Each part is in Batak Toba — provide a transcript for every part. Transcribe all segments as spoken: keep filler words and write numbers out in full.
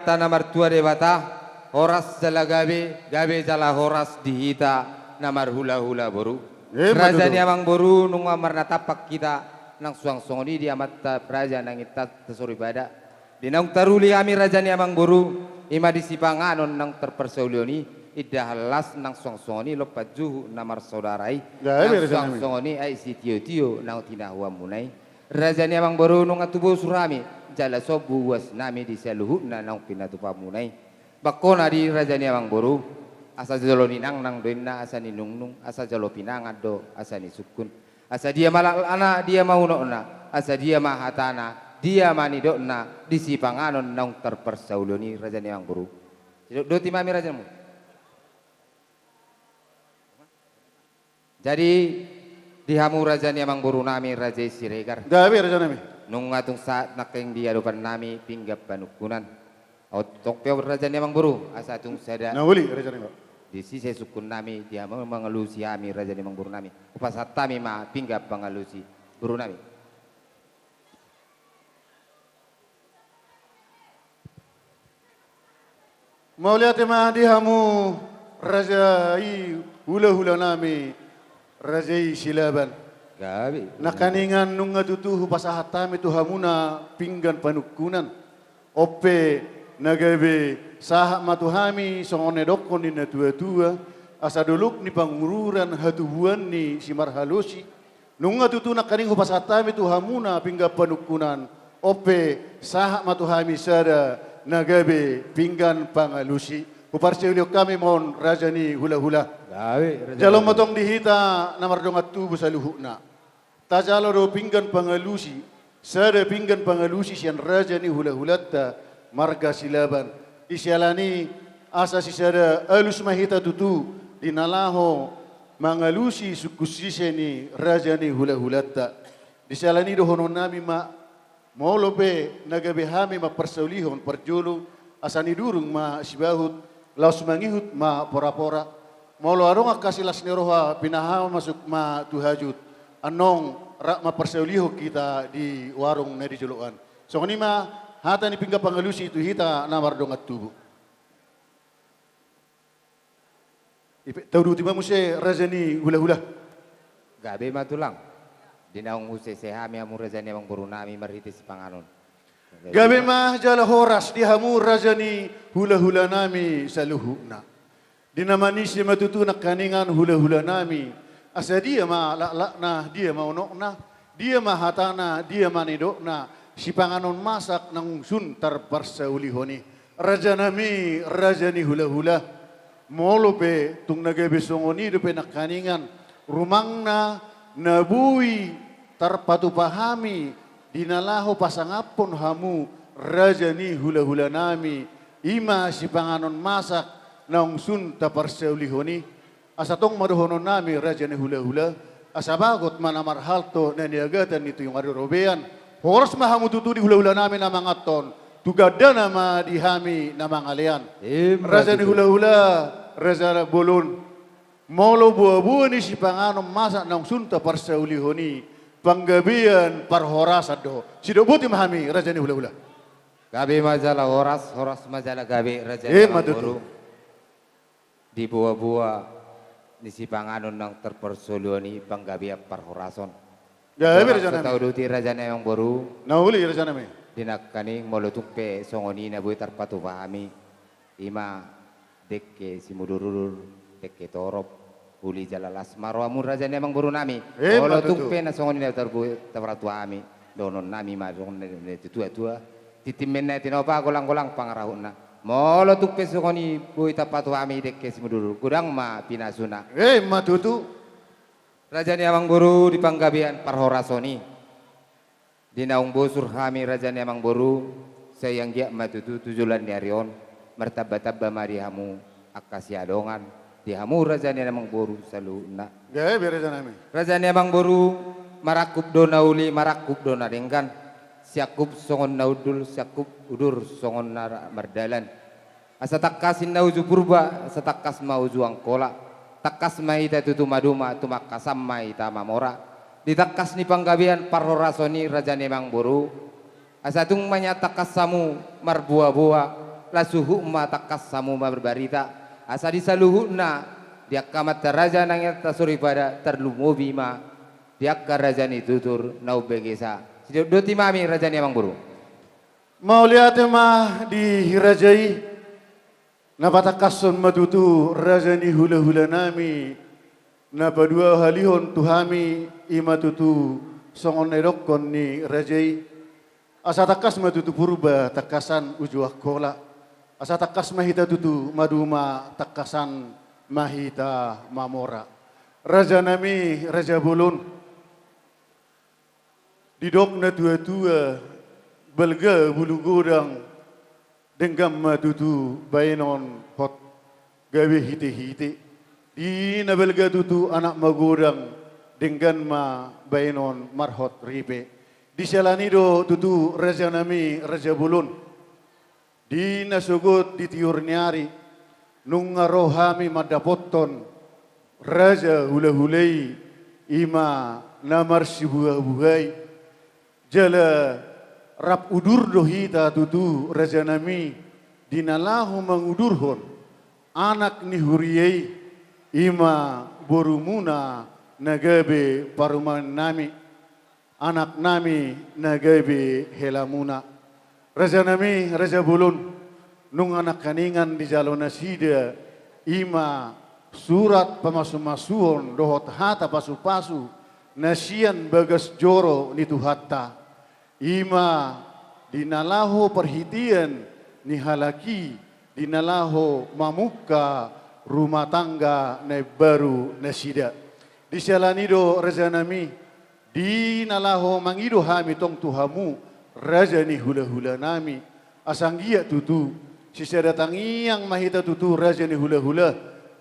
Amanta na martua Debata, horas jala gabe, gabe jala horas di hita na marhulahula boru. Emma tutu. Raja ni amang boru, nunga marnatampak hita, nang suang songon i di amanta raja Nangintanta Soripada. Di naung taruli hami raja ni amang boru, i ma di sipanganon naung tarparsaulihon i, indahan las nang suang songon i lompan juhut na marsaudara i, gabe, nang raja suang nami, songon i aek sitiotio naung tinahuanmuna i. Raja ni amang boru, nunga tubu bosur hami, jala sombu uas nami di saluhutna naung pinatupaonmuna i. Bangkona di raja ni amang boru, asa jolo ninangnang do inna asa ninungnung, asa jolo pinangan do asa nisungkun. Asa dia ma laklakna, dia ma unokna, asa dia ma hatana, dia ma nidokna, di sipanganon naung tarparsaulihon i raja ni amang boru. Sidok do tu hami raja ni amang boru. Jadi, di hamu raja ni amang boru nami, raja i Siregar. Gabe, raja nami. Nunga tung sahat nangkin di adopan nami pinggan panungkunan. Antong pe raja ni amang boru, asa tung sada. Na uli, raja nami. Di sise sungkun nami, di hamu mangalusi hami raja ni amang boru nami. Hupasahat hami ma pinggan pangalusi boru nami. Mauliate ma di hamu raja i hulahula nami, raja i Silaban. Gabe. Nangkiningan nunga tutu hupasahat hami tu hamuna pinggan panungkunan. On pe na gabe sahat ma tu hami songon na nidokkon ni natuatua, asa dolok ni pangururan hatubuan ni simarhalosi. Nunga tutu nangkining hupasahat hami tu hamuna pinggan panungkunan, on pe sahat ma tu hami sada na gabe pinggan pangalusi. Huparsaulihon hami ma on raja ni hulahula. Gabe, raja. Jalo ma tong di hita na mardongan tubu saluhutna. Tajalo do pinggan pangalusi, sada pinggan pangalusi sian raja ni hulahulanta marga Silaban. Di siala ni i asa sisada alus ma hita tutu di na laho mangalusi sungkun sise ni raja ni hulahulanta. Di siala ni i dohonon nami ma, molo pe na gabe hami mamparsaulihon parjolo, asa nidurung ma sibahut, laos mangihut ma porapora. Molo adong angka silas ni roha pinamasuk ma tu hajut, annon rap mamparsaulihon hita di warung na di jolo an. Songon i ma hata ni pinggan pangalusi tu hita na mardongan tubu. Ipe, tauduti ma muse raja ni hulahula. Gabe ma tulang. Di naung husese hami hamu raja ni amang boru nami marhite sipanganon. Gabe ma jala horas di hamu raja ni hulahula nami saluhutna. Di na manise ma tutu nangkiningan hulahula nami. Asa dia ma laklakna, dia ma unokna, dia ma hatana, dia ma nidokna, sipanganon masak naung sun tarparsaulihon i. Raja nami, raja ni hulahula. Molo pe tung na gabe songon i dope nangkiningan rumangna na boi tarpatupa hami di na laho pasangaphon hamu raja ni hulahula nami, i ma sipanganon masak naung sun taparsaulihon i. Asa tong ma dohonon nami raja ni hulahula, asa bagot ma na marhalto na niagatan ni tuyung ari robean. Horas ma hamu tutu di hulahula nami na manganhon, tu gandana ma di hami na mangalean. Emma tutu. Raja ni hulahula, raja bolon. Molo boaboa ni sipanganon masak naung sun taparsaulihon i, panggabean parhorasan do. Sidok boti ma hami raja ni hulahula. Gabe ma jala horas, horas ma jala gabe raja ni amang boru. Emma tutu. Di boaboa ni sipanganon naung tarparsaulihon i panggabean parhorasan. Gabe raja nami. Tauduti raja ni amang boru. Na uli raja nami. Di nangkining molo tung pe songon i na boi tarpatupa hami, i ma dengke simudurudur, dengke torop, uli jala las ma rohamu raja ni amang boru nami. Emma tutu. Molo tung pe na songon i na tarboi tarpatupa hami, dohonon nami ma songon na nidok ni tuatua. Tintin ma na tinopa, golanggolang pangarahutna. Molo tung pe songon i boi tarpatupa hami dengke simudurudur, godang ma pinasuna. Emma tutu. Raja ni amang boru, di panggabean parhorasan i, di naung bosur hami raja ni amang boru, sai anggiat ma tutu tu joloan ni ari on martambatamba ma di hamu angka siadongan, di hamu raja ni amang boru saluhutna. Gabe raja nami. Raja ni amang boru, marangkup do na uli, marangkup do na denggan, siangkup songon na hundul, siangkup udur songon na mardalan. Asa tangkas ninna uju Purba, asa tangkas ma uju Angkola. Tangkas ma hita tutu maduma, tumangkasan ma hita mamora. Di tangkas ni panggabean parhorasan i raja ni amang boru, asa tung ma nian tangkas hamu marboaboa, Las huhut ma tangkas hamu marbarita, asa di saluhutna, di angka amanta raja nang inanta soripada, tarlumobi ma di angka raja ni tutur na umbegesa. Sidok doti ma hami raja ni amangboru. Mauliate ma di raja i. Na patangkashon ma tutu raja ni hulahulanami, na paduahalihon tu hami, i ma tutu songon na idokkon ni raja i. Asa tangkas ma tutu Purba tangkasan uju Angkola. Asa tangkas ma hita tutu maduma, tangkasan ma hita mamora. Rajanami raja bolon. Didok natuatua, balga bulu godang, denggan ma tutu baenon hot gabe hitehite. Di na balga tutu anak magodang, denggan ma baenon marhot ripe. Di siala ni i do tutu rajanami raja bolon. Di na sogot di tiur ni ari, nunga ro hami mandapothon raja hulahula i, i ma na marsibuhabuha i. Jala rap udur do hita tutu rajanami, di na laho mangudurhon anak ni huria i, i ma borumuna na gabe parumaennami, anaknami na gabe helamuna. Rajanami raja bolon, nunga nangkaningan dijalo nasida, i ma surat pamasumasuon dohot hata pasupasu na sian bagas joro ni Tuhanta, i ma di na laho parhitean ni halak i, di na laho mamungka rumah tangga na imbaru nasida. Di siala ni i do rajanami, di na laho mangido hami tong tu hamu raja ni hulahulanami, asa anggiat tutu sisada tangiang ma hita tutu raja ni hulahula,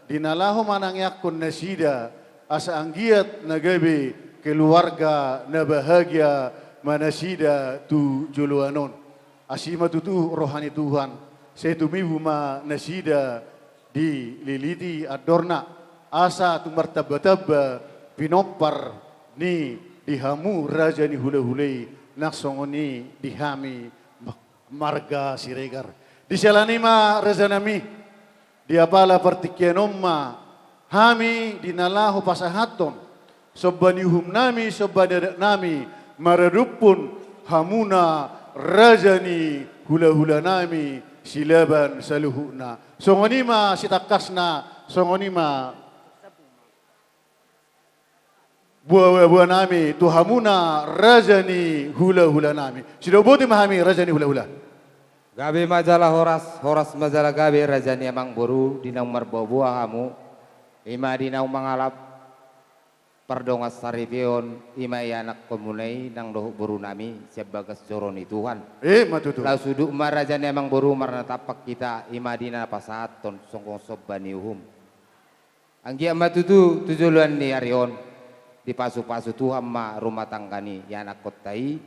di na laho manangiangkon nasida, asa anggiat na gabe keluarga na bahagia ma nasida tu joloan on. Asi ma tutu roha ni Tuhan, sai tumibu ma nasida dililiti andorna, asa tung martambatamba pinompar ni di hamu raja ni hulahula i, nang songon i di hami ma-, marga Siregar. Di siala ni i ma rajanami, di apala partingkian on ma hami di na laho pasahathon somba ni uhumnami, somba ni adatnami, maradophon hamuna raja ni hulahulanami Silaban saluhutna. Songon i ma sitangkasna, songon i ma buabuanami tu hamuna raja ni hulahulanami. Sidok boti ma hami raja ni hulahula. Gabe ma jala horas, horas ma jala gabe raja ni amangboru, di naung marboaboa hamu, i ma di naung mangalap pardongansaripeon, i ma ianakkonmuna i nang dohot borunami sian bagas joro ni Tuhan. I ma tutu. Laos udut ma raja ni amangboru marnatampak hita, i ma di na pasahathon songon somba ni uhum. Anggiat ma tutu tu joloan ni ari on dipasupasu Tuhan ma rumah tangga ni ianakkonta i,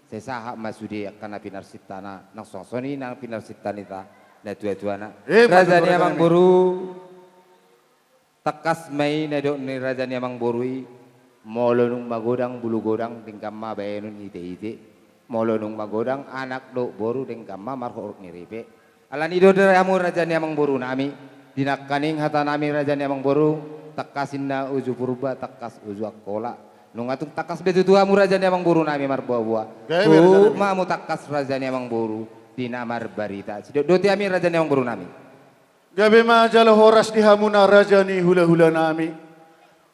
sai sahat ma sude angka na pinarsintana, nang songon i na pinarsinta ni hita natuatuana. Eh, raja ni amangboru, tangkas ma i na didok ni raja ni amangboru i, molo dung magodang bulu godang, denggan ma baenon hitehite. Molo dung magodang anak dohot boru, denggan ma marhot ni ripe. Alani i do hamu raja ni amangborunami, di nangkaning hatanami raja ni amangboru, tangkas ninna uju Purba, tangkas uju Angkola. Nunga tung tangkas be tutu hamu raja ni amangborunami marboaboa. Gabe, rajanami. Tung ma hamu tangkas raja ni amangboru di na marbarita. Sidok doti hami raja ni amangborunami. Gabe ma jala horas di hamuna raja ni hulahulanami.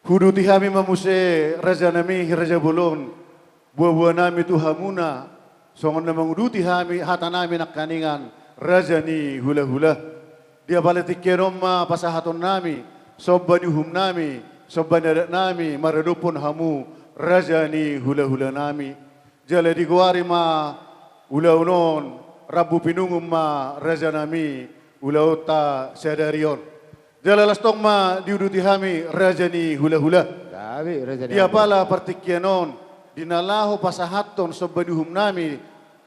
Huduti hami ma muse rajanami raja bolon, buabuanami tu hamuna, songon na manguduti hami hatanami nangkaningan raja ni hulahula. Di apala tingki on ma pasahatonnami somba ni uhumnami, somba ni adatnami maradophon hamu raja ni hulahulanami. Jala digoari ma ulaon on rambu pinungun ma rajanami ulaonta sadari on. Jala las tong ma diuduti hami raja ni hulahula. Gabe, raja ni hulahula. Di apala partingkian on, di na laho pasahathon somba ni uhumnami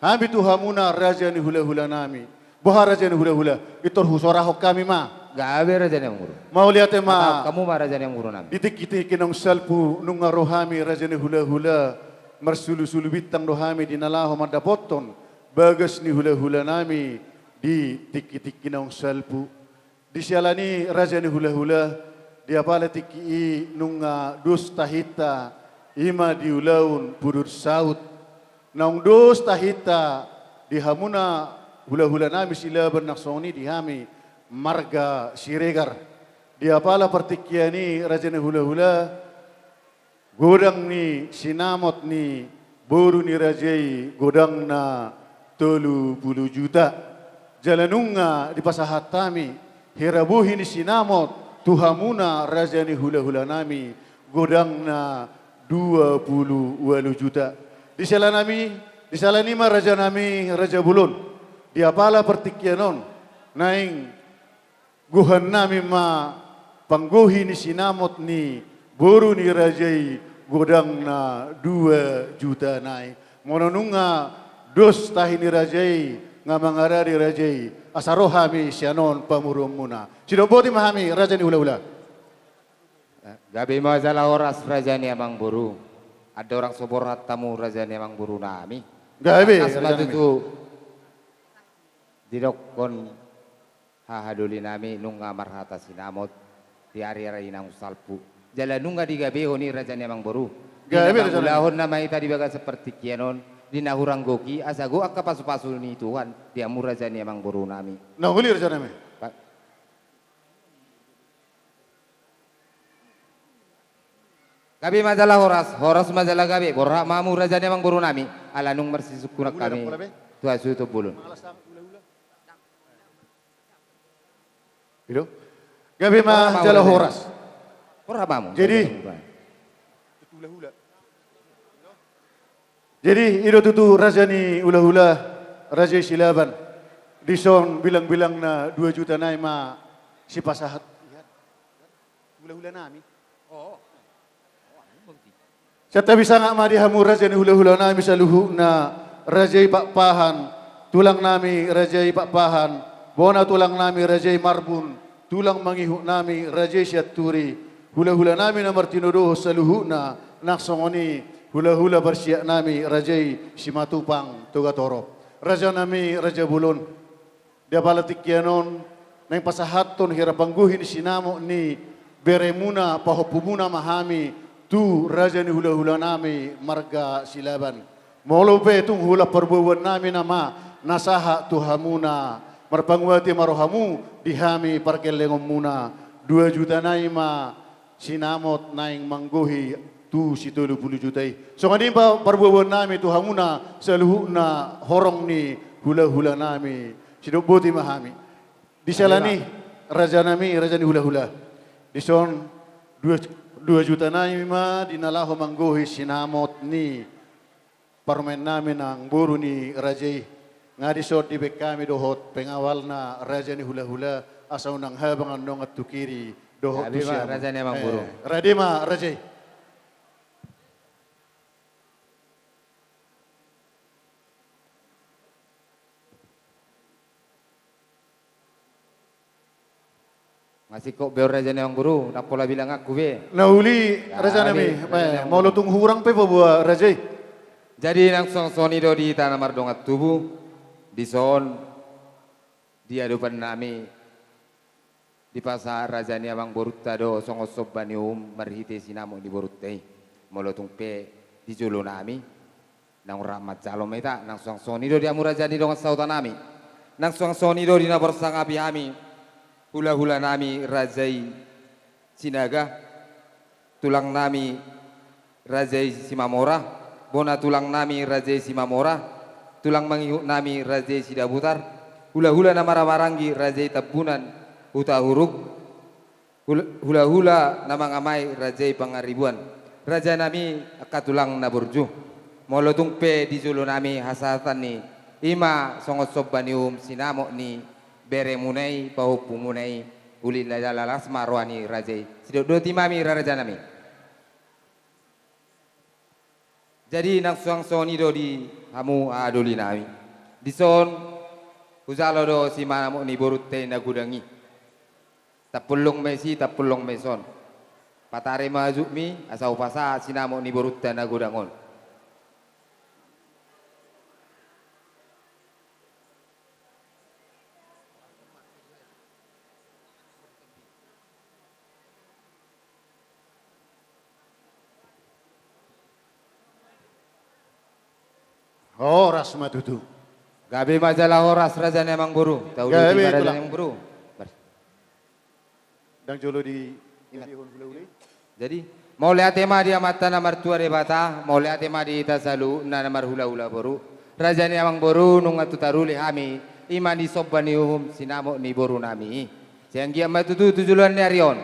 hami tu hamuna raja ni hulahulanami. Boha raja ni hulahula, pintor husorahon hami ma. Gabe raja ni amangboru. Mauliate ma. Hatahon hamu ma raja ni amangborunami. Di tingkitingki naung salpu nunga ro hami raja ni hulahula, marsulusulu bintang do hami di na laho mandapothon bagas ni hulahulanami, di tingki-tingki naung salpu. Di siala ni i raja ni hulahula, di apala tingki i nunga dos tahinta, i ma di ulaon pudun saut. Naung dos tahinta di hamuna hulahula nami Silaban, nang songon i di hami marga Siregar. Di apala partingkian i raja ni hulahula, godang ni sinamot ni boru ni raja i godangna tolu pulu juta. Jala nunga dipasahat hami hira bohi ni sinamot tu hamuna raja ni hulahula nami godangna dua pulu ualu juta. Di siala nami, di siala ni i ma raja nami, raja bolon. Di apala partingkian on, naeng gohan nami ma panggohi ni sinamot ni boru ni raja i godangna dua juta nai. Molo nunga dos tahi ni raja i, nga mangaradi raja i, asa ro hami sian on pamoruonmuna. Sidok boti ma hami, raja ni hulahula. Gabe ma jala horas raja ni amangboru. Andorang so borhat hamu raja ni amangboru nami. Gabe, tangkas ma raja nami. Tutu didokkon hahadoli nami nunga marhata sinamot di ari-ari naung salpu. Jala nunga digabehon i raja ni amangboru. Gabe, raja nami. Di na mangulahon nama hita di bagasan partingkian on, di na hurang gok i, asa gok angka pasu-pasu ni Tuhan di hamu raja ni amangboru nami. Na uli raja nami. Pa- Gabe ma jala horas, horas ma jala gabe, borhat ma hamu raja ni amangboru nami, ala nunga marsisungkunan hami tu hasuhuton bolon. I do? Gabe ma jala horas. Borhat ma hamu. Jadi, jadi, i do tutu raja ni hulahula, raja i Silaban. Dison bilang-bilangna dua juta nai ma sipasahat hulahula nami. Santabi sangap ma di hamu raja ni hulahula nami saluhutna, raja i Pakpahan, tulang nami raja i Pakpahan, bona tulang nami raja i Marbun, tulang mangihut nami raja i Sianturi, hulahula nami na martinodohon saluhutna, nang songon i hulahula parsiat nami raja i Simatupang Togatorop. Raja nami raja bolon. Di apala tingkian on, naeng pasahathon hira panggohi ni sinamot ni beremuna pahompumuna ma hami tu raja ni hulahula nami marga Silaban. Molo pe tung holan parbuabuan nami nama na sahat tu hamuna, marpanguati ma rohamu di hami pargellengonmuna, dua juta nai ma sinamot naeng manggohi tu sitolu pulu juta i. Songon i ma parbuabuan nami tu hamuna saluhutna horong ni hulahula nami. Sidok boti ma hami. Di siala ni i raja nami, raja ni hulahula. Dison dua, dua juta nai ma di na laho manggohi sinamot ni parumaen nami nang boru ni raja i. Nga dison dibaen hami dohot pengawalna raja ni hulahula, asa unang habang annon tu kiri dohot tu siamun. Gabe ma raja ni amangboru. Eh, rade ma raja i. Nga singkop be on raja ni amangboru, ndang pola bilanganku be. Na uli raja nami, molo tung hurang pe paboa raja i. Jadi nang songon i do di hita na mardongan tubu, dison di adopan nami dipasahat raja ni amangborunta do songon somba ni uhum marhite sinamot ni borunta i. Molo tung pe di jolo nami, naung rap manjalo ma hita, nang suang songon i do di hamu raja ni dongan sahuta nami. Nang suang songon i do di na borsangapi hami, hulahula nami raja i Sinaga, tulang nami raja i Simamora, bona tulang nami raja i Simamora, tulang mangihut nami raja i Sidabutar, hulahula na marhahamaranggi raja i Tambunan Hutahuruk, Hul-, hulahula na mangamai raja i Pangaribuan. Raja nami angka tulang na burju. Molo tung pe di jolo nami hasahatan ni, i ma songon somba ni uhum sinamot ni beremuna i, pahompumuna i, uli na jala las ma roha ni raja i. Sidok doti ma hami raja nami. Jadi nang suang songon i do di hamu hahadoli nami. Dison hujalo do sinamot ni borunta i na godang i. Tampullung ma disi, tampullung ma dison. Patari ma hajutmi asa hupasahat sinamot ni borunta na godang on. Horas ma tutu. Gabe ma jala horas, raja ni amangboru. Taudut i ma, raja ni amangboru. Ndang jolo di, diulahon hula-hula i. Jadi, mauliate ma di Amanta na martua Debata, mauliate ma di hita saluhutna na marhula-hula boru. Raja ni amangboru, nunga tung taruli hami, i ma di somba ni uhum sinamot ni borunami i. Sai anggiat ma tutu tu joloan ni ari on,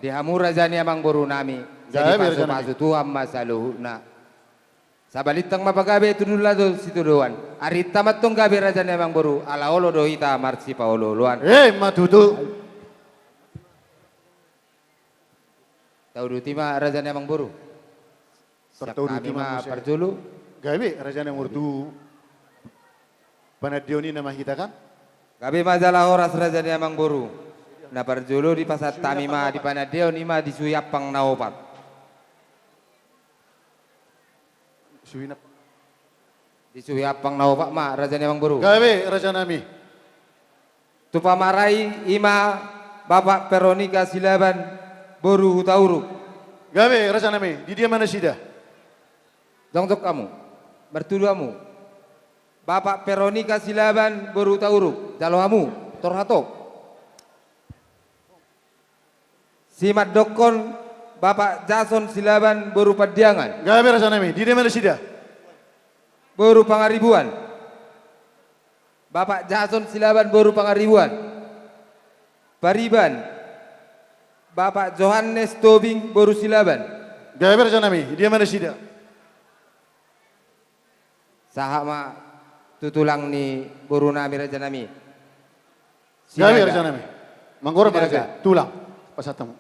di hamu raja ni amangborunami, sai dipasu-pasu Tuhan ma saluhutna. Sabalintang ma pagabe tu dula dohot sitadoan. Arinta ma antong gabe, raja ni amangboru, ala olo do hita marsipaolo-oloan. Emma tutu. Taudut i ma, raja ni amangboru. Siap hami ma parjolo. Gabe, raja ni amangboru, tu panandeon i nama hita kan? Gabe ma jala horas, raja ni amangboru. Na parjolo dipasahat hami ma di panandeon i ma di suhi ampang na opat. Suhi na- Di suhi ampang na opat ma, raja ni amangboru. Gabe, rajanami. Tu pamarai i ma Bapak Veronika Silaban boru Hutauruk. Gabe, rajanami, di dia ma nasida? Jongjong hamu, martudu hamu. Bapak Veronika Silaban boru Hutauruk, jalo hamu, tor hatop. Simandokkon Bapak Jason Silaban boru Pandiangan. Gabe, rajanami, di dia ma nasida? Boru Pangaribuan. Bapak Jason Silaban boru Pangaribuan. Pariban, Bapak Johannes Tobing boru Silaban. Gabe, rajanami, di dia ma nasida? Sahat ma tu tulang ni borunami, rajanami. Gabe, rajanami. Manggora ma raja, tulang. Pasahat hamu.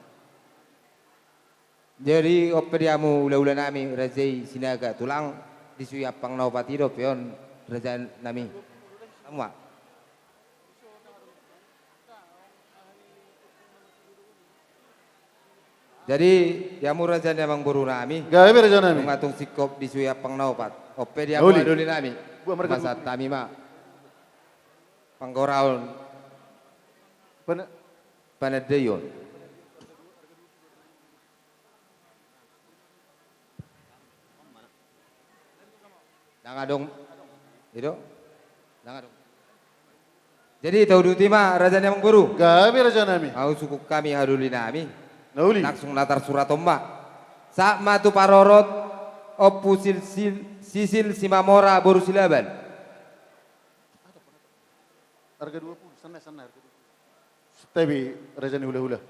Jadi on pe di hamu hula-hulanami, raja i Sinaga, tulang, di suhi ampang na opat i do pe on, rajanami. Hamu ma. Jadi, di hamu raja ni amangborunami. Gabe, rajanami. Nunga tung singkop di suhi ampang na opat. On pe di hamu hadolinami. Pasahat hami ma panggoraon panandaion. Ndang adong. I do. Ndang adong. Jadi, taudut i ma, raja ni amangboru. Gabe, rajanami. Hamu sungkun hami hadolinami. Na uli. Langsung na tarsurat on ma. Sahat ma tu parorot, Ompu Sil-, Sil-, Sisil Simamora boru Silaban. Arga dua puluh, sana, sana, arga dua puluh. Gabe, raja ni hula-hula.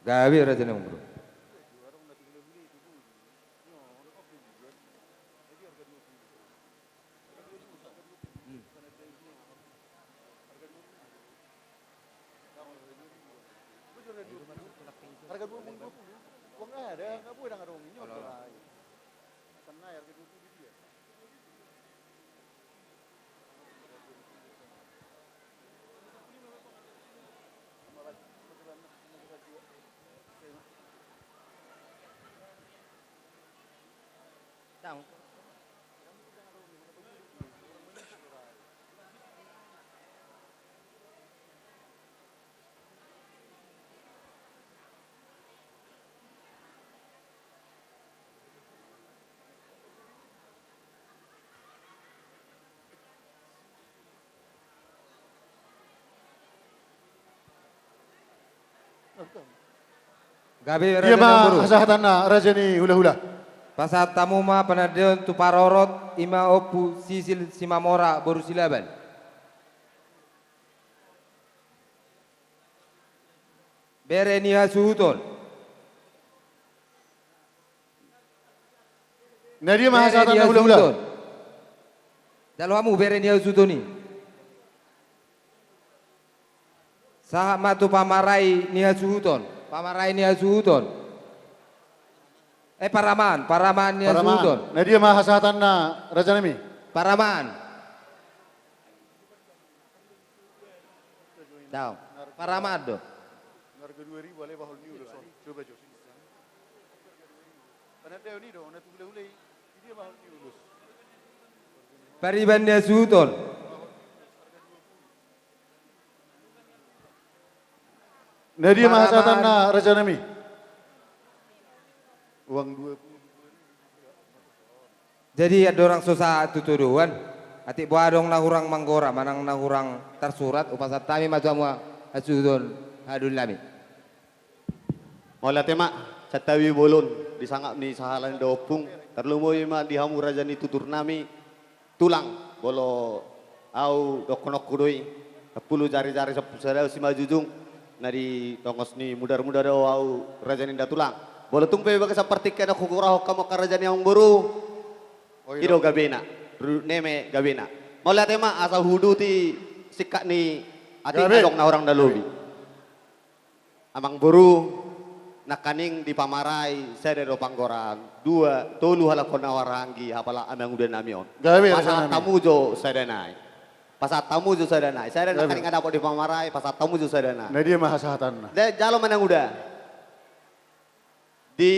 Gabe, raja ni amangboru. Arga dua puluh, dua puluh. Uang ada, nggak boleh, nggak ada uang ini. Sana, arga dua puluh dia. Gabe, raja ni amangboru. Dia ma hasahatanna, raja ni hula-hula. Pasahat hamu ma panandaion tu parorot, i ma Ompu Sisil Simamora boru Silaban. Bere ni hasuhuton. Na dia ma hasahatanna, hula-hula? Jalo hamu bere ni hasuhuton i. Sahat ma tu pamarai ni hasuhuton. Pamarai ni hasuhuton. Eh, paramaan, paramaan ni hasuhuton. Na dia ma hasahatanna, rajanami? Paramaan. Dao. Paramaan do. Pariban ni hasuhuton. Na dia ma hasahatanna, rajanami? Uang dua puluh. Jadi, andorang so sahat tu todoan, Atik boha adong na hurang manggora manang na hurang tarsurat, hupasahat hami ma tu hamu hasuhuton hahadolinami. Mauliate ma, santabi bolon di sangap ni sahala ni daompung, tarlumobi ma di hamu raja ni tuturnami, tulang, molo au dohononku do i, sampulu jari-jari sampulu sada simanjujung, na di tongos ni mudar-mudar do au raja ni inda tulang. Molo tung pe bagasan partingkian on hugorahon hamu angka raja ni amangboru, i do gabena, rudut ni eme gabena. Mauliate ma, asa huuduti singkat ni atik adong na hurang na lobi. Amangboru, nangkaning di pamarai sada do panggoraan, dua, tolu halak on na marhahaanggi, apala amangudanami on. Gabe, pasahat hamu jo sada nai. Pasahat hamu jo sada nai. Sada nangkaning na dapot di pamarai, pasahat hamu jo sada nai. Na dia ma hasahatanna? Jalo ma, amanguda. Di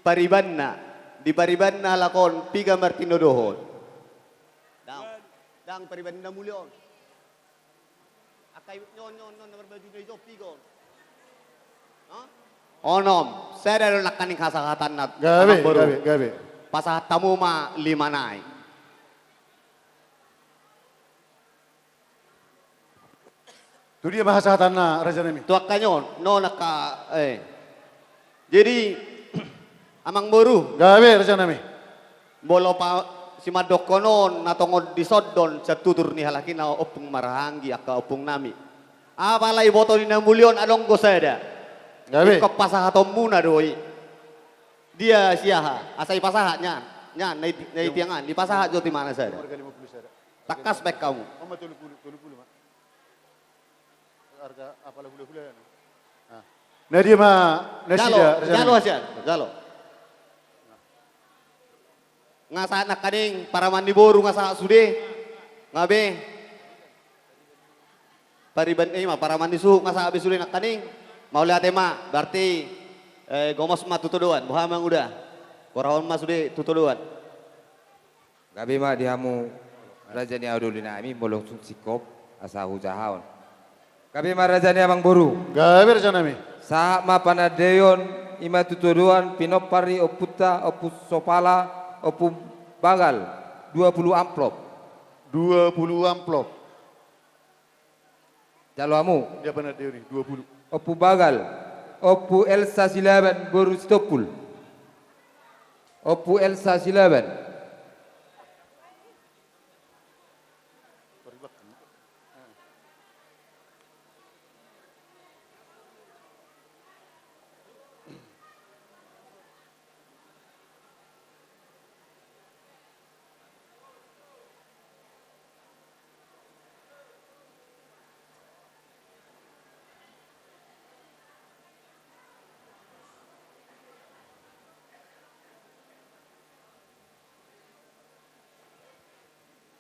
paribanna, di paribanna halak on piga martinodohon? Dang, dang pariban na muli on. Angka i, on, on, on, na marbaju na ijo, piga on? Onom. Sada do nangkaning hasahatanna. Gabe, gabe, gabe. Pasahat hamu ma lima nai. Tu dia ma hasahatanna, rajanami? Tu angka on, on angka, eh. Jadi, amangboru. Gabe, rajanami. Molo pa, simandokkon on, na tongon disondon, sian tutur ni halak i na ompung marhahaanggi, angka ompungnami. Apala iboto ni na muli on adong do sada. Gabe. Ingkon pasahatonmuna do i. Dia siaha, asa ipasahat nian. Nian, na i, na i tiang an, ipasahat jo tu imana sada. Tangkas baen hamu. Arga apala hulahula, ya? Na dia ma nasida, jalo, rajanami? Jalo, sian, jalo. Nga sahat nangkaning paraman ni boru, nga sahat sude. Nga be. Pariban, eh, ma, paraman ni suhut, nga sahat be sude nangkaning. Mauliate ma, berarti, eh, gomos ma tu todoan, boha ma, Amanguda? Gorahon ma sude tu todoan. Gabe ma di hamu raja ni hahadolinami, molo tung singkop asa hujahahon. Gabe ma raja ni amangboru. Gabe, rajanami. Sahat ma panandaion i ma tu todoan, pinompar ni ompunta, Ompu Sopala, Ompu Bagal, dua puluh amplop. Dua puluh amplop. Jalo hamu. Dia panandaion i, dua puluh. Ompu Bagal, Ompu Elsa Silaban, boru Sitompul. Ompu Elsa Silaban.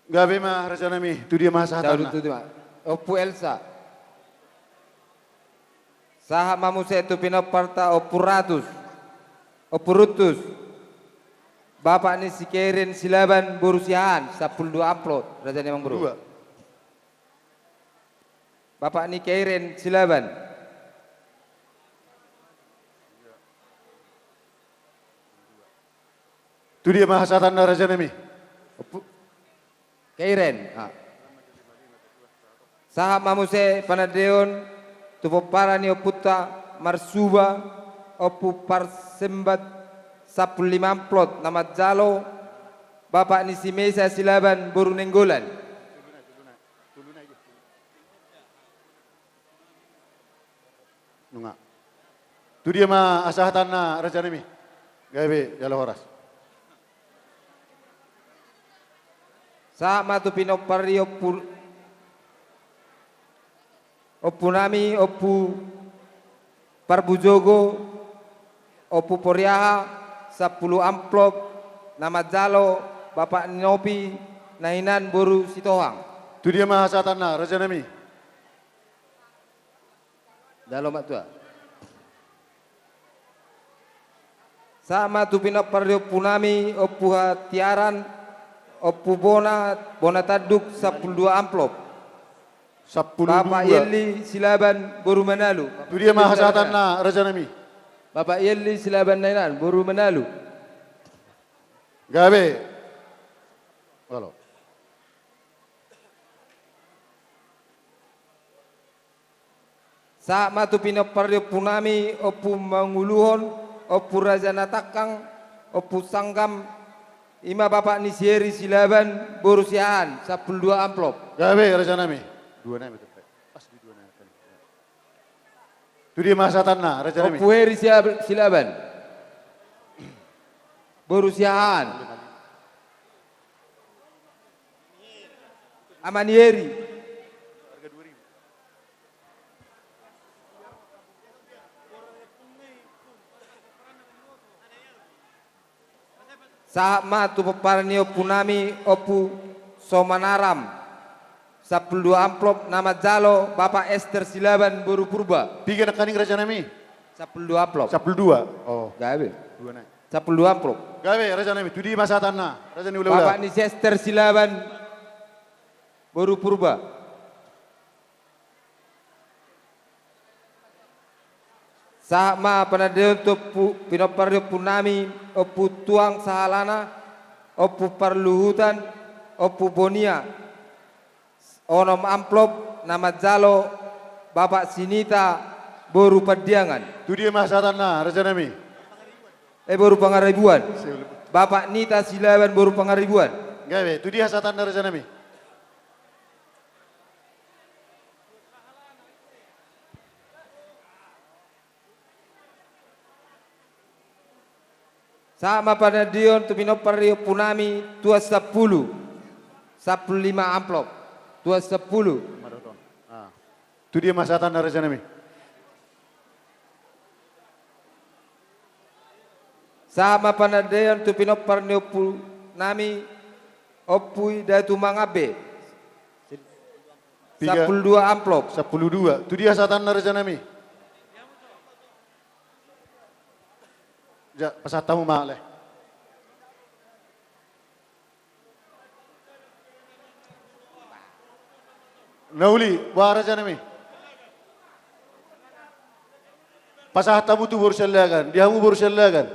Gabe ma, rajanami, tu dia ma hasahatanna? Ompu Elsa. Sahat ma muse tu pinomparta, Ompu Ratus, Ompu Runtus, bapak ni si Keiren Silaban, boru Siahaan, sampulu dua amplop, raja ni amangboru. Dua. Bapak ni Keiren Silaban. Tu dia ma hasahatanna, rajanami? Ompu Keiren. Ah. Sahat ma muse panandaion tu pomparan ni ompunta marsuba, Ompu Parsembat, sampulu lima amplop, na manjalo bapak ni si Mesa Silaban, boru Nainggolan. Nunga. Tu dia ma hasahatanna, rajanami? Gabe, jala horas. Sahat ma tu pinompar ni ompu, ompunami, Ompu Parbujogo, Ompu Poriaha, sampulu amplop, na manjalo bapak ni Nopi, na hinan boru Sitohang. Tu dia ma hasahatanna, rajanami? Jalo ma tua. Sahat ma tu pinompar ni ompunami, Ompu Hatiaran, Ompu Bona, Bona Tanduk, sampulu dua amplop. Sampulu dua. Bapak Yelli Silaban, boru Manalu. Tu dia ma hasahatanna, rajanami? Bapak Yelli Silaban na hinan, boru Manalu. Gabe. Halo. Sahat ma tu pinompar ni ompunami, Ompu Manguluhon, Ompu Raja Natangkang, Ompu Sanggam, ima bapak ni si Heri Silaban, boru Siahaan, sampulu dua amplop. Gabe, rajanami. Dua nami, pas di dua nami. Tu dia ma hasahatanna, rajanami? Ompu Heri Siab-, Silaban, boru Siahaan. Ama ni Heri. Sahat ma tu pomparan ni ompunami, Ompu Somanaram. Sampulu dua amplop na manjalo, Bapak Ester Silaban, boru Purba. Piga nangkaning, rajanami? Sampulu dua amplop. Sampulu dua. Oh. Gabe. Dua nai. Sampulu dua amplop. Gabe, rajanami. Tu dia ma hasahatanna, raja ni hulahula? Bapak ni si Ester Silaban, boru Purba. Sahat ma panandaion tu ompu, pinompar ni ompunami, Ompu Tuang Sahalana, Ompu Parluhutan, Ompu Bonia. Onom amplop na manjalo, Bapak Sinita, boru Pandiangan. Tu dia ma hasahatanna, rajanami? Eh, boru Pangaribuan. Bapak Nita Silaban, boru Pangaribuan. Gabe, tu dia hasahatanna, rajanami? Sahat ma panandaion tu pinompar ni ompunami, Tuan Sampulu. Sampulu lima amplop. Tuan Sampulu. Ah. Tu dia ma hasahatanna, rajanami? Sahat ma panandaion tu pinompar ni ompunami, Ompu i Datu Mangabe. Piga? Sampulu dua amplop. Sampulu dua. Tu dia hasahatanna, rajanami? Ja, pasahat hamu ma, ale. Na uli, boha, rajanami? Pasahat hamu tu boru Siahaan. Di hamu boru Siahaan.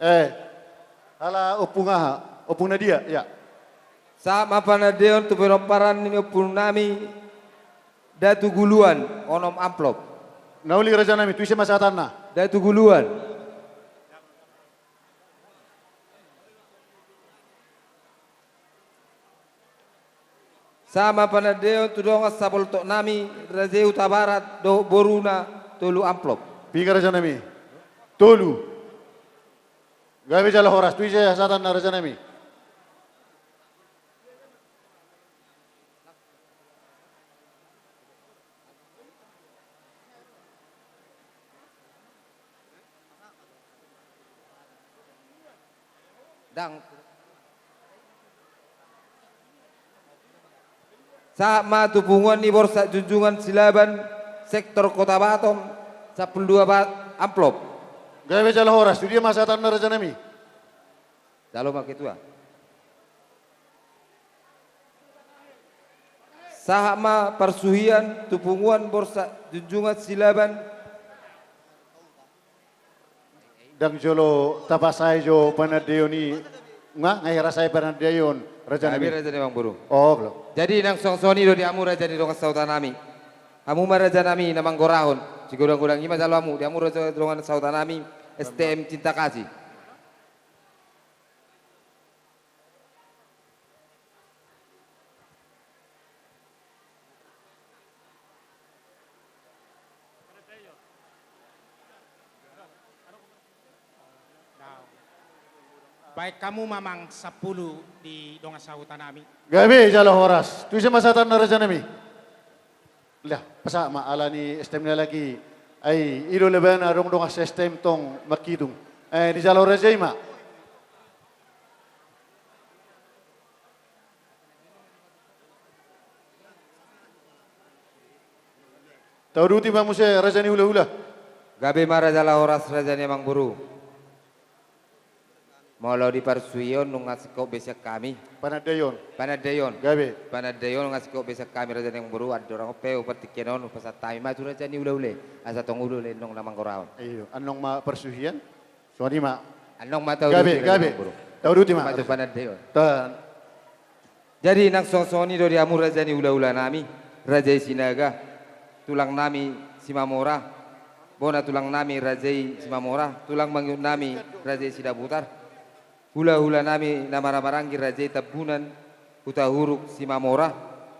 Eh, ala ompung aha? Ompung na dia, ya. Sahat ma panandaion tu pinomparan ni ompunami, Datu Guluan, onom amplop. Na uli, rajanami, tu ise ma hasahatanna? Datu Guluan. Sahat ma panandaion tu dongan sapoltoknami, Raja i Hutabarat dohot boruna, tolu amplop. Piga, rajanami? Tolu. Gabe jala horas, tu ise hasahatanna, rajanami? Ndang. Sahat ma tu punguan ni Borsak Junjungan Silaban, sektor Kota Batam, sampulu dua ba-, amplop. Gabe jala horas, tu dia ma hasahatanna, rajanami? Jalo ma ketua. Sahat ma parsuhian tu punguan Borsak Junjungan Silaban. Ndang jolo tapasae jo panandaion i, nga, nga hira sae panandaion, rajanami. Gabe, raja ni amangboru. Oh, belum. Jadi nang songon i do di hamu raja ni dongan sahutanami. Hamu ma, rajanami, na manggorahon. Sigodang-godang i ma jalo hamu, di hamu raja dongan sahutanami, S T M Cinta Kasih. Baen hamu ma, amang, sampulu di dongan sahutanami. Gabe jala horas. Tu ise ma hasahatanna, rajanami? Lah, pasahat ma, ala ni S T M na lagi. Ai, i do lebana adong dongan S T M tong mangkitung. Eh, dijalo raja i ma. Tauduti ma muse, raja ni hulahula. Gabe ma, raja, jala horas, raja ni amangboru. Molo di parsuhion nunga singkop be sian hami. Panandaion. Panandaion. Gabe. Panandaion nunga singkop be sian hami, raja ni amangboru, andorang on pe partingkian on hupasahat hami ma tu raja ni hulahula, asa tong olo lendong na manggorahon. Iyo, annon ma parsuhian. Songon i ma. Annon ma tauduti, gabe, raja ni amangboru. Tauduti ma. Matu panandaion. Tan. Jadi nang songon i do di hamu raja ni hulahulanami, raja i Sinaga, tulangnami Simamora, bona tulang nami raja i Simamora, tulang mangihut nami raja i Sidabutar, hula-hula nami na marhahamaranggi raja i Tambunan, Hutahuruk, Simamora,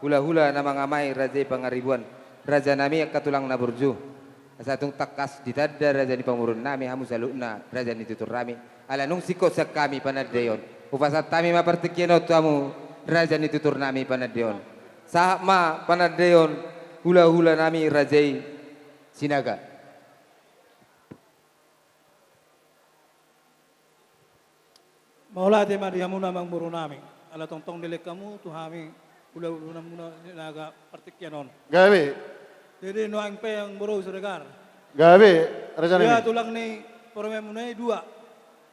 hula-hula na mangamai raja i Pangaribuan, raja nami angka tulang na burju. Asa tung tangkas ditanda raja ni pamoruon nami hamu saluhutna raja ni tutur nami. Ala nunga singkop sian hami panandaion, hupasahat hami ma partingkian on tu hamu raja ni tutur nami panandaion. Sahat ma panandaion hula-hula nami raja i Sinaga. Mauliate ma di hamuna amangboru nami, ala tongtong dilehon hamu tu hami hula-hula muna Sinaga partingkian on. Gabe. Jadi nuaeng pe amangboru Siregar. Gabe, raja nami. Ia tulang ni parumaenmuna i dua.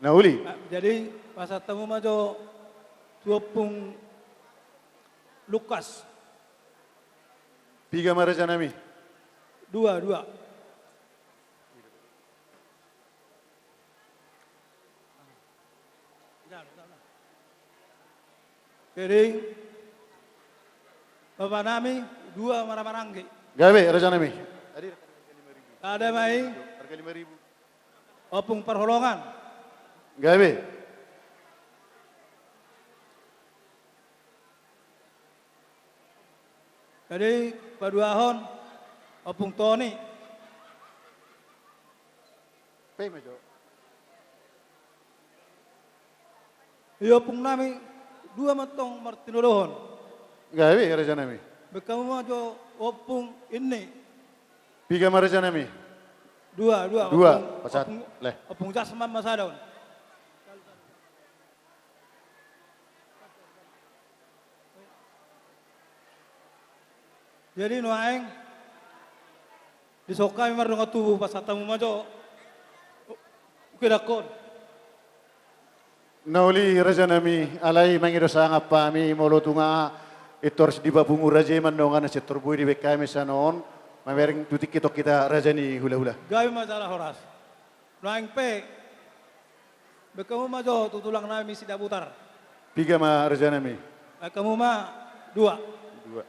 Na uli. Ah, jadi pasahat hamu ma jo tu Ompung Lukas. Piga ma raja nami? Dua, dua. Jadi bapa nami dua marhahamaranggi. Gabe, raja nami. Ada ma i. Harga lima ribu. Ompung Parholongan. Gabe. Jadi paduahon Ompung Toni. Pe ma jo. Ia ompung nami dua ma tong martinodohon. Gabe, raja nami. Baen hamu ma jo Ompung Inni. Piga ma raja nami? Dua, dua. Dua, ompung, pasahat, ompung, leh. Ompung Jasman ma sada on. Jadi nuaeng dison hami mardongan tubu, pasahat hamu ma jo. Oke, dakon. Na uli raja nami, alai mangido sangap hami molo tung intor dipapungu raja i ma annon, na sai tor boi dibaen hami sian on, mamereng tu tingki on hita raja ni hula-hula. Gabe ma jala horas. Nuaeng pe baen hamu ma jo tu tulang nami Sidabutar. Piga ma raja nami? Baen hamu ma dua. Dua.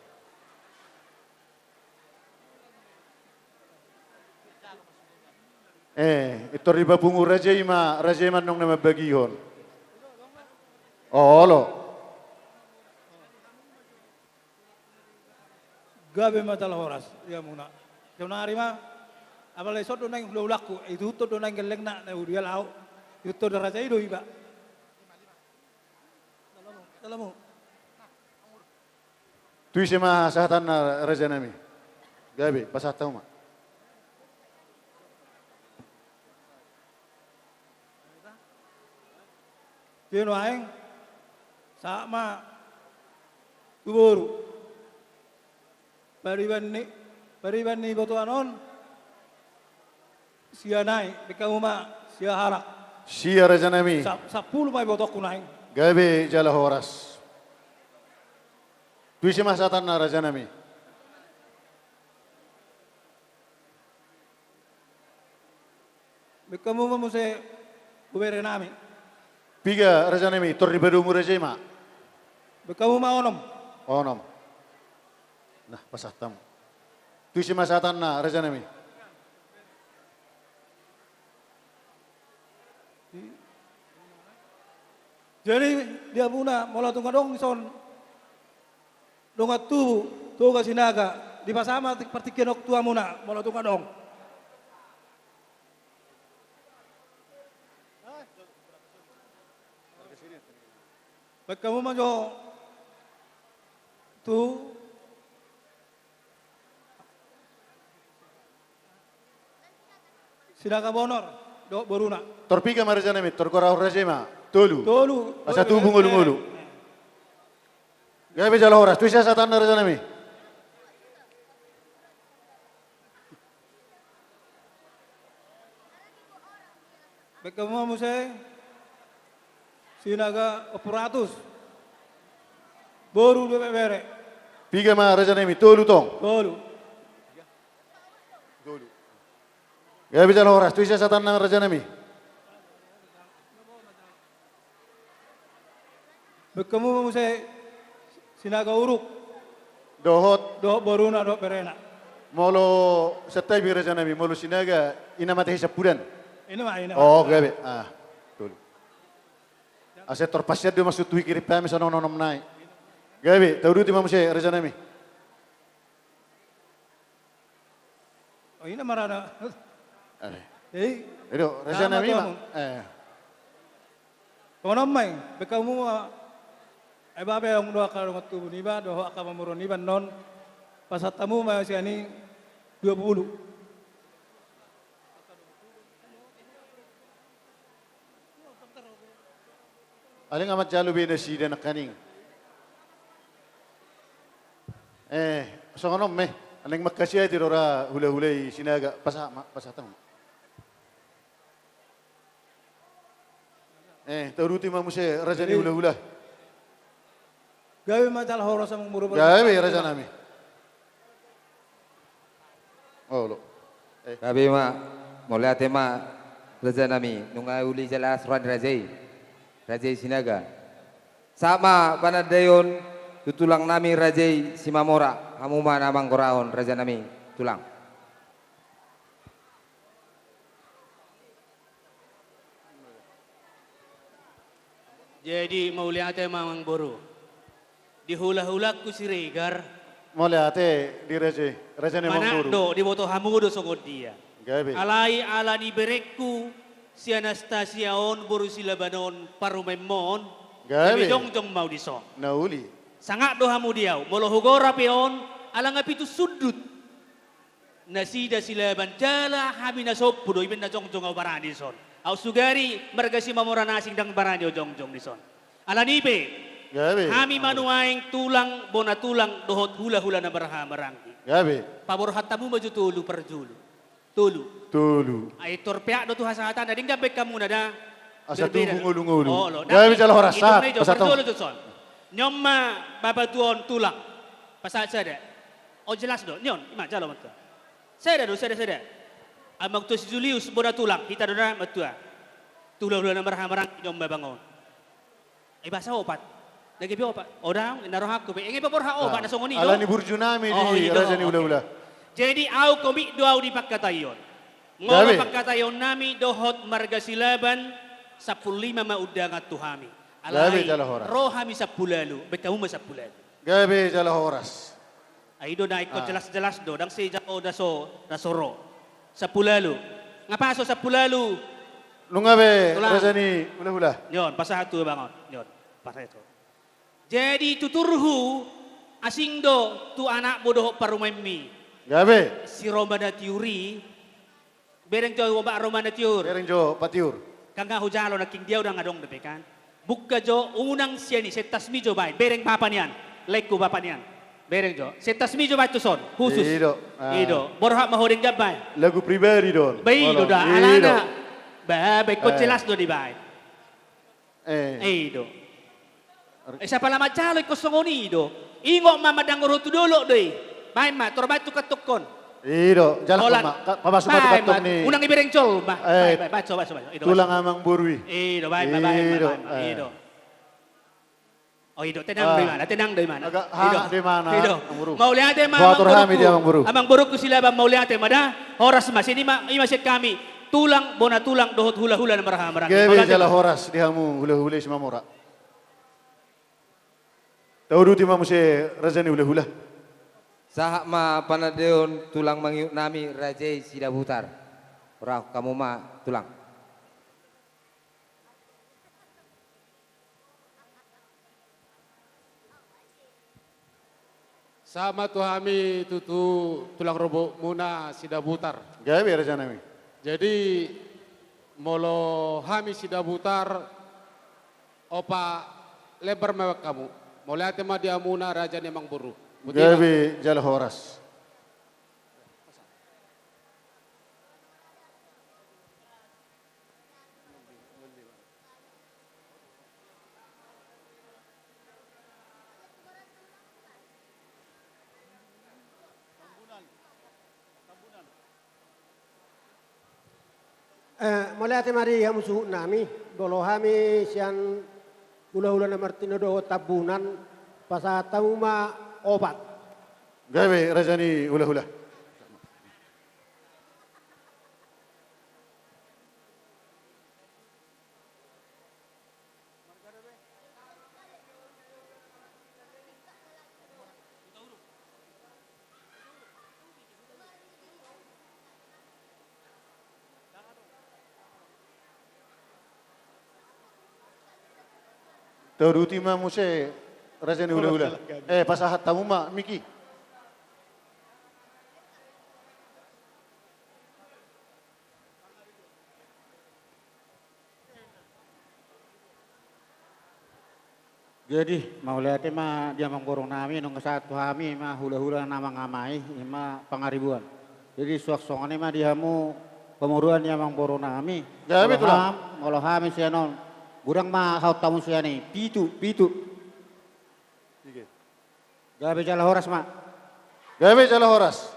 Eh, intor dipapungu raja i ma, raja i ma annon na mambagihon. Olo. Gabe ma jala horas di hamuna. Saonari ma, apala dison do naeng hula-hulangku, ihuthon do naeng gellengna, na hudial ahu, ihuthon do raja i do iba. Salamu, salamu. Tu ise ma sahatanna raja nami? Gabe, pasahat hamu ma. Jadi nuaeng sahat ma tu boru. Pariban ni, pariban ni ibotoan on. Sia nai, baen hamu ma sia halak. Sia raja nami. Sa-, sampulu ma ibotongku nai. Gabe jala horas. Tu ise ma sahatanna raja nami? Baen hamu ma muse tu bere nami. Piga raja nami, tor dipadomu raja i ma? Baen hamu ma onom. Onom. Nah, pasahat hamu. Tu ise ma sahatanna raja nami? Jadi di hamuna molo tung adong dison dongan tubu Toga Sinaga, dipasahat ma partingkian on tu hamuna molo tung adong. Baen hamu ma jo tu Sinaga Bonor dohot boruna. Tor piga ma raja nami, tor gorahon raja i ma? Tolu. Tolu. Asa tubu ngolu-ngolu. Gabe jala horas, tu ise sahatanna raja nami? Baen hamu ma muse Sinaga Ompung Ratus. Boru dohot bere. Piga ma raja nami, tolu tong? Tolu. Tolu. Gabe jala horas, tu ise sahatanna raja nami? Baen hamu ma muse Sinaga Uruk. Dohot? Dohot boruna dohot berena. Molo, santabi rajanami, molo Sinaga, ina ma tahe sampudan. Ina ma, ina ma. Oh, gabe. Ah, tolu. Asa tor pasian do maksud tu hikirip hami songon onom nai. Gabe, tauduti ma muse, rajanami. Oh, ina ma rana. Are. Jadi, Edo, rajanami ma. Eh. Songon on ma i, baen hamu ma, eh, babe, adong do angka dongan tubu niba, dohot angka marmura niba annon, pasahat hamu ma sian i dua pulu. Alai nga manjalo be nasida nangkaning. Eh, songon on ma i, alai mangkasihati do ra hulahula i Sinaga, pasahat ma, pasahat hamu. Eh, tauduti ma muse, raja ni hulahula. Gabe ma jala horas amang boru. Gabe, rajanami. Olo. Eh. Gabe ma, mauliate ma, rajanami. Nunga uli jala las roha ni raja i. Raja i Sinaga. Sahat ma panandaion tu tulangnami raja i Simamora. Hamu ma na manggorahon, rajanami, tulang. Jadi, mauliate ma amang boru. Di hulahulangku Siregar. Mauliate di raja, raja ni amang boru. Manang do, diboto hamu do songon dia. Gabe. Alai ala ni berengku, si Anastasia on, boru Silaban on, parumaenmon. Gabe. Gabe jongjong ma au dison. Na uli. Sangap do hamu di au. Molo hugora pe on, ala nga pitu sundut. Nasida Silaban jala hami na sompu do, i pe na jongjong au barani dison. Au sugari marga Simamora na asing ndang barani au jongjong dison. Ala ni i pe, gabe, hami ma nuaeng tulang, bona tulang, dohot hulahula na marhahamaranggi. Gabe. Paborhat hamu ma jo tolu parjolo. Tolu. Tolu. Ai tor peak do tu hasahatan, na denggan baen hamu na da. Asa tubu ngolungolu. Olo, gabe, jala horas, pasahat hamu. Parjolo jo son. Nion ma bapa tuaon tulang. Pasahat sada. Oh, jelas do, nion, ima, jalo ma tua. Sada do, sada, sada. Amang tua si Julius, bona tulang, hita do na matua. Tu hulahula na marhahamaranggi, nion ma bang on. Ai boasa opat? Na gabe opat. Odang, na rohangku pe. Enge paborhat opat, na songon i do. Ala ni burjunami di raja ni hulahula. Jadi au komit do au di pangkataion. Gabe. Molo pangkataionnami dohot marga Silaban, sampulu lima ma undangan tu hami. Alai, gabe, jala horas. Ro hami sampulu ualu, baen hamu ma sampulu ualu. Gabe, jala horas. Ai do na ingkon jelas-jelas do, ndang sai jalo na so, na so ro. Sampulu ualu. Nga paso sampulu ualu? Nunga be, tulang. Raja ni hulahula. Nion, pasahat tu bang on. Nion, pasahat tu. Jadi tuturhu, asing do tu anakmu dohot parumaenmi. Gabe. Si Roma na tiur i, bereng jo, Roma na tiur. Bereng jo, patiur. Kan nga hujalo nangkin dia, ndang adong dope kan. Buka jo, unang sian i, sentasmi jo baen. Bereng bapa nian. Laengku bapa nian. Bereng jo. Sentasmi jo baen tu son. Khusus. I do. Ah. I do. Borhat ma ho denggan baen. Lagu pribadi do on. Ba i do da. Olo. I do. Alana. Ba, ba ingkon jelas do dibaen. Eh. Eh, i do. Eh, siapa la manjalo ingkon songon i do. Ingot ma mandangor ho tu dolok do i. Baen ma, tor baen tu kantongkon. I do, jala holan ma. Pabasu ma tu kantong ni. Unang ibereng jolma. Eh. Baen, baen, baen, so, baen, so, baen, so. I do, tulang amang boru i. I do, baen ma, baen ma, baen ma. I do. Oh, i do, tenang do imana, tenang do imana. Agak hangak do imana, amang boru. Mauliate ma, amang boru. Amang boruku Silaban, mauliate ma da. Horas ma, sian i ma, i ma sian hami. Tulang, bona tulang, dohot hulahula na marhahamaranggi. Gabe jala horas di hamu hulahula Simamora. Tauduti ma muse raja ni hulahula. Sahat ma panandaion tulang mangihutnami raja i Sidabutar. Ro hamu ma tulang. Sahat ma tu hami tutu tulang rorobotmuna Sidabutar. Gabe rajanami. Jadi molo hami Sidabutar, opat lembar ma baen hamu. Mauliate ma di hamuna raja ni amang boru. Gabe jala horas. Eh, mauliate ma di hamu suhutnami, molo hami sian hulahula na martinodohon Tambunan, pasahat hamu ma opat. Gabe raja ni hulahula. Tauduti ma muse raja ni hulahula. Eh, pasahat hamu ma mik i. Jadi mauliate ma di amangboru nami, nunga sahat tu hami ma hulahula na mangamai, ima pangaribuan. Jadi suang songon i ma di hamu pamoruan ni amangboru nami. Gabe, Tulang. Molo hami sian on, godang ma hau hamu sian i, pitu, pitu. Gabe jala horas ma. Gabe jala horas.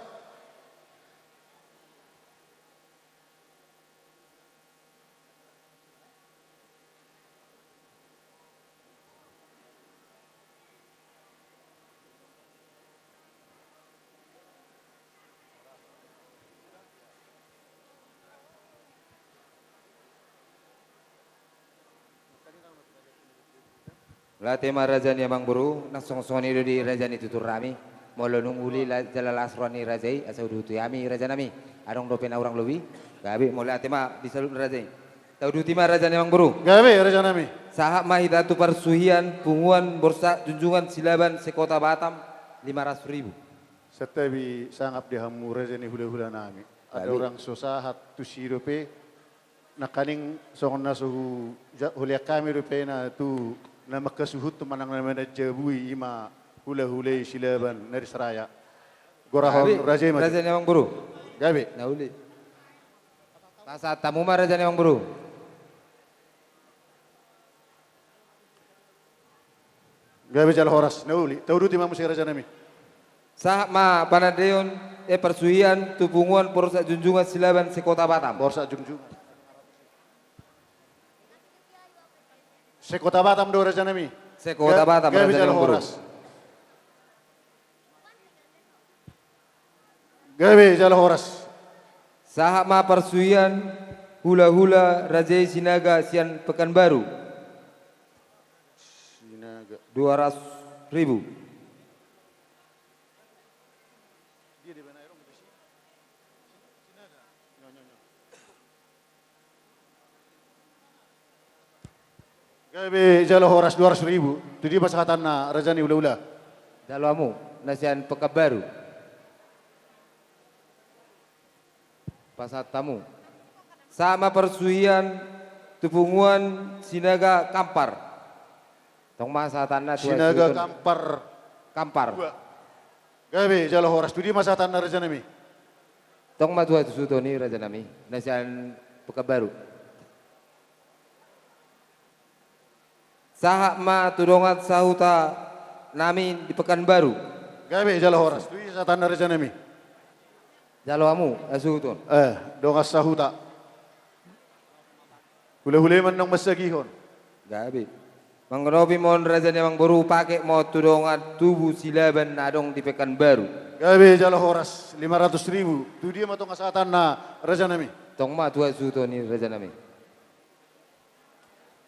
Mauliate ma raja ni amangboru, nang songon songon i do di raja ni tutur nami. Molo nunga uli jala las roha ni raja i, asa uduti hami raja nami. Adong dope na hurang lobi. Gabe, mauliate ma di saluhut ni raja i. Tauduti ma raja ni amangboru. Gabe raja nami. Sahat ma hita tu parsuhian punguan Borsak Junjungan Silaban sekota Batam, lima ratus ribu. Santabi sangap di hamu raja ni hulahula nami. Ada hurang so sahat tusi dope. Nangkaning songon na so hulean hami dope na tu na mangkasuhut tu manang na manjabui, ima hulahula i Silaban na di Serayan. Gorahon raja i ma. Raja ni amangboru. Gabe. Na uli. Pasahat hamu ma raja ni amangboru. Gabe jala horas, na uli. Tauduti ma muse raja nami. Sahat ma panandaion, eh, parsuhian tu punguan Borsak Junjungan Silaban sekota Batam. Borsak Junjungan. Sekota Batam do raja nami. Sekota Batam, gabe jala horas. Gabe jala horas. Sahat ma parsuhian hulahula raja i Sinaga sian Pekanbaru. Sinaga. Dua ratus ribu. Gabe jala horas dua ratus ribu. Tu dia pasahatanna raja ni hulahula? Jalo hamu, na sian Pekanbaru. Pasahat hamu. Sahat ma parsuhian tu punguan Sinaga Kampar. Tong ma sahatanna tu Sinaga Kampar. Kampar. Gabe jala horas. Tu dia ma sahatanna raja nami? Tong ma tu hasuhuton i raja nami, na sian Pekanbaru. Sahat ma tu dongan sahuta nami di Pekanbaru. Gabe jala horas. Tu dia sahatanna raja nami? Jalo hamu hasuhuton. Eh, dongan sahuta. Hulahula i ma naung mansagihon. Gabe. Manggonopi ma on raja ni amangboru, pake ma on tu dongan tubu Silaban na adong di Pekanbaru. Gabe jala horas, lima ratus ribu. Tu dia ma tong sahatanna raja nami? Tong ma tu hasuhuton i raja nami.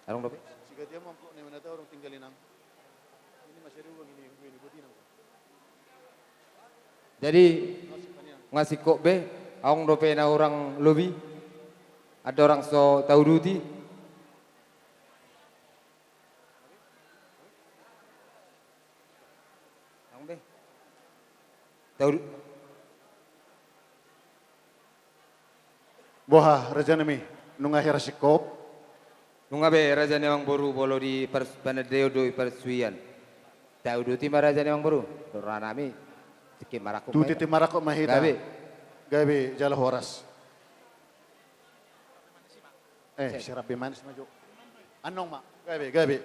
Adong dope? Sigatian ma amplop ni manata adong tinggal inang. Ini masih ada uang ini, ini buat inang. Jadi nunga singkop be, adong dope na hurang lobi? Adong hurang so tauduti? Adong be. Taudu- Boha raja nami, nunga hira singkop? Nunga be raja ni amangboru, molo di pars-, panandaion dohot parsuhian. Tauduti ma raja ni amangboru, roha nami tingki marangkup. Tu tingki marangkup ma hita. Gabe. Gabe jala horas. Eh, sirap be manis ma jo. Annon ma, gabe, gabe.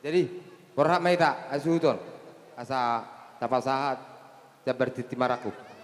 Jadi borhat ma hita hasuhuton asa tapasahat jambar tingki marangkup.